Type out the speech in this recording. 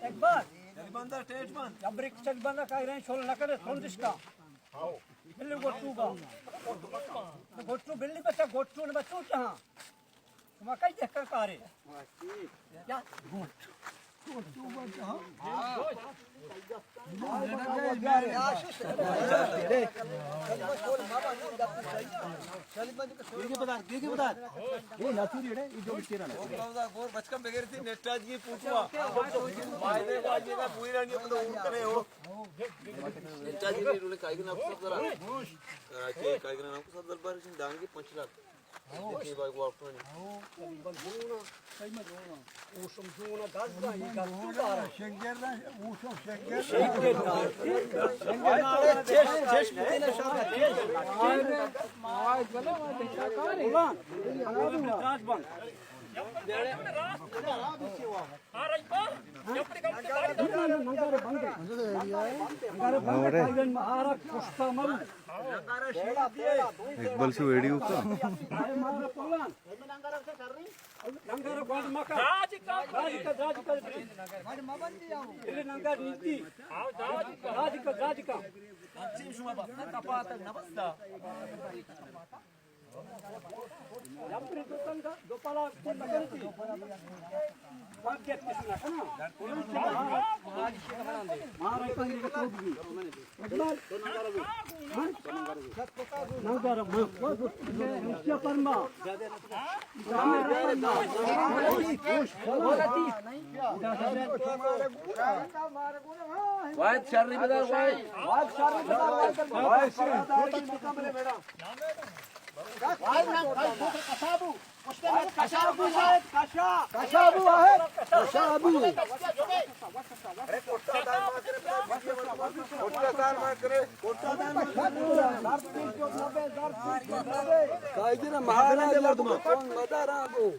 اقبال، جلدی بند، ٹیٹ بند۔ ابری چل بند، کائی رہے شول نہ کرے، سن دشکا۔ بلی گوٹو با۔ گوٹو بلی بچا، گوٹو نہ بچو چاہاں۔ شما کئی دہکان کارے؟ یا؟ گیگی بدار، گیگی بدار۔ یہ ناتوری ہے، یہ جو چیرا نا۔ گور بچکم بغیر تھی نیٹا جی پوچھوا۔ فائدے واجے کا پوری رانی اپنا اون کرے ہو۔ نیٹا جی نے کائی نام کو سب ذرا۔ کائی نام کو سب دربار ڈانگی پنچ لاکھ۔ اقبال شو ویڈیو کا۔ واحد شری بدار، واحد۔ واحد شری بدار، واحد۔ کشابو، کشابو، کشابو، واحد۔ کشابو۔ کائی جنہ مہاراج مردم کون مدار آبو۔